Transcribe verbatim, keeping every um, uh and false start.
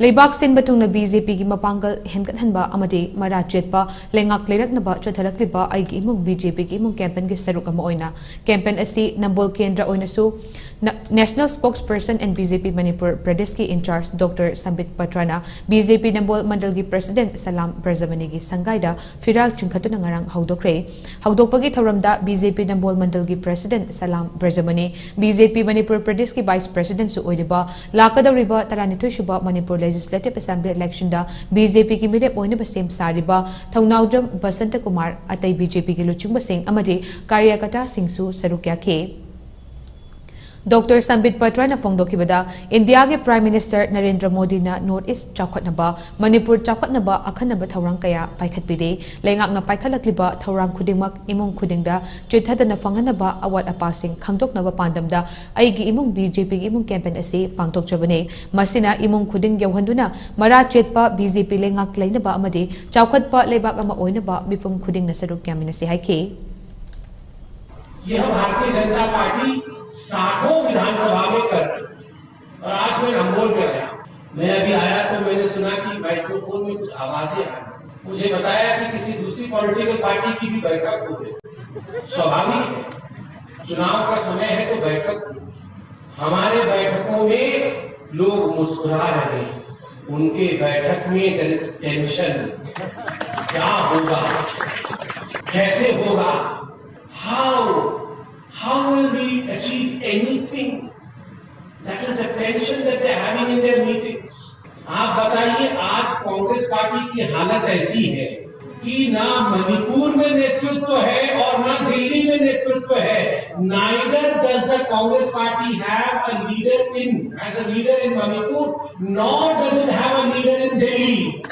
ꯂꯩꯕꯥꯛ ꯁꯤꯟꯕ ꯊꯨꯡꯅ ꯕꯤ ꯖꯦ ꯄꯤꯒꯤ ꯃꯄꯥꯡꯒꯜ ꯍꯦꯟꯒꯠꯍꯟꯕ ꯑꯃꯗꯤ ꯃꯔꯥ ꯆꯦꯠꯄ ꯂꯩꯉꯥꯛ ꯂꯩꯔꯛꯅꯕ ꯆꯠꯊꯔꯛꯂꯤꯕ ꯑꯩꯒꯤ ꯏꯃꯨꯡ ꯕꯤ ꯖꯦ ꯄꯤꯒꯤ ꯏꯃꯨꯡ ꯀꯦꯝꯄꯦꯟꯒꯤ ꯁꯔꯨꯛ ꯑꯃ ꯑꯣꯏꯅ ꯀꯦꯝꯄꯦꯟ ꯑꯁꯤ ꯅꯝꯕꯣꯜ ꯀꯦꯟꯗ꯭ꯔ ꯑꯣꯏꯅꯁꯨ ꯅ-, National Spokesperson and B J P Manipur Pradesh ꯀꯤ in charge Doctor ꯁꯝꯕꯤꯠ ꯄꯇ꯭ꯔꯅ ꯕꯤ ꯖꯦ ꯄꯤ ꯅꯝꯕꯣꯜ ꯃꯟꯗꯜꯒꯤ president ꯁꯂꯥꯝ ꯕ꯭ꯔꯖꯃꯅꯤꯒꯤ ꯁꯪꯒꯥꯏꯗ ꯐꯤꯔꯥꯜ ꯆꯤꯡꯈꯠꯇꯨꯅ ꯉꯔꯥꯡ ꯍꯧꯗꯣꯛꯈ꯭ꯔꯦ꯫ ꯍꯧꯗꯣꯛꯄꯒꯤ ꯊꯧꯔꯝꯗ ꯕꯤ ꯖꯦ ꯄꯤ ꯅꯝꯕꯣꯜ ꯃꯟꯗꯜꯒꯤ president Salam Brajamani, B J P Manipur ꯄ꯭ꯔꯗꯦꯁꯀꯤ vice presidentꯁꯨ ꯑꯣꯏꯔꯤꯕ ꯂꯥꯛꯀꯗꯧꯔꯤꯕ ꯇꯔꯥꯅꯤꯊꯣꯏ ꯁꯨꯕ ꯃꯅꯤꯄꯨꯔ Legislative Assembly electionꯗ ꯕꯤ ꯖꯦ ꯄꯤꯒꯤ ꯃꯤꯔꯦꯞ ꯑꯣꯏꯅꯕ ꯁꯦꯝ ꯁꯥꯔꯤꯕ ꯊꯧꯅꯥꯎꯖꯝ ꯕꯁꯟꯇ ꯀꯨꯃꯥꯔ, ꯑꯇꯩ ꯕꯤ ꯖꯦ ꯄꯤꯒꯤ ꯂꯨꯆꯤꯡꯕꯁꯤꯡ ꯑꯃꯗꯤ ꯀꯥꯔꯌꯀꯔꯇꯥꯁꯤꯡꯁꯨ ꯁꯔꯨꯛ ꯌꯥꯈꯤ꯫ ꯗꯣꯛꯇꯔ ꯁꯝꯕꯤꯠ ꯄꯇ꯭ꯔꯅ ꯐꯣꯡꯗꯣꯛꯈꯤꯕꯗ, ꯏꯟꯗꯤꯌꯥꯒꯤ Prime Minister ꯅꯔꯦꯟꯗ꯭ꯔ ꯃꯣꯗꯤꯅ North East ꯆꯥꯎꯈꯠꯅꯕ, ꯃꯅꯤꯄꯨꯔ ꯆꯥꯎꯈꯠꯅꯕ ꯑꯈꯟꯅꯕ ꯊꯧꯔꯥꯡ ꯀꯌꯥ ꯄꯥꯏꯈꯠꯄꯤꯔꯦ꯫ ꯂꯩꯉꯥꯛꯅ ꯄꯥꯏꯈꯠꯂꯛꯂꯤꯕ ꯊꯧꯔꯥꯡ ꯈꯨꯗꯤꯡꯃꯛ ꯏꯃꯨꯡ ꯈꯨꯗꯤꯡꯗ ꯆꯤꯠꯊꯗꯅ ꯐꯪꯍꯟꯅꯕ ꯑꯋꯥꯠ ꯑꯄꯥꯁꯤꯡ ꯈꯪꯗꯣꯛꯅꯕ ꯄꯥꯟꯗꯝꯗ ꯑꯩꯒꯤ ꯏꯃꯨꯡ ꯕꯤ ꯖꯦ ꯄꯤꯒꯤ ꯏꯃꯨꯡ ꯀꯦꯝꯄꯦꯟ ꯑꯁꯤ ꯄꯥꯡꯊꯣꯛꯆꯕꯅꯤ꯫ ꯃꯁꯤꯅ ꯏꯃꯨꯡ ꯈꯨꯗꯤꯡ ꯌꯧꯍꯟꯗꯨꯅ ꯃꯔꯥ ꯆꯦꯠꯄ ꯕꯤ ꯖꯦ ꯄꯤ ꯂꯩꯉꯥꯛ ꯂꯩꯅꯕ ꯑꯃꯗꯤ ꯆꯥꯎꯈꯠꯄ ꯂꯩꯕꯥꯛ ꯑꯃ ꯑꯣꯏꯅꯕ ꯃꯤꯄꯨꯝ ꯈꯨꯗꯤꯡꯅ ꯁꯔꯨꯛ ꯌꯥꯃꯤꯟꯅꯁꯤ ꯍꯥꯏꯈꯤ꯫ यह भारतीय जनता पार्टी साठों विधानसभा में कर रही है। और आज मैं नंबोल में आया, मैं अभी आया तो मैंने सुना कि माइक्रोफोन में कुछ आवाजें आ रही। मुझे बताया कि किसी दूसरी पॉलिटिकल पार्टी की भी बैठक हो गई। स्वाभाविक है, चुनाव का समय है तो बैठक हो। हमारे बैठकों में लोग मुस्कुरा रहे हैं, उनके बैठक में there is tension। क्या होगा, कैसे होगा, how, how will we achieve anything? That is the tension that they are having in their meetings. आप बताइए, आज कांग्रेस पार्टी की हालत ऐसी है कि ना मणिपुर में नेतृत्व है और ना दिल्ली में नेतृत्व है। Neither does the Congress party have a leader in, as a leader in Manipur, nor does it have a leader in Delhi.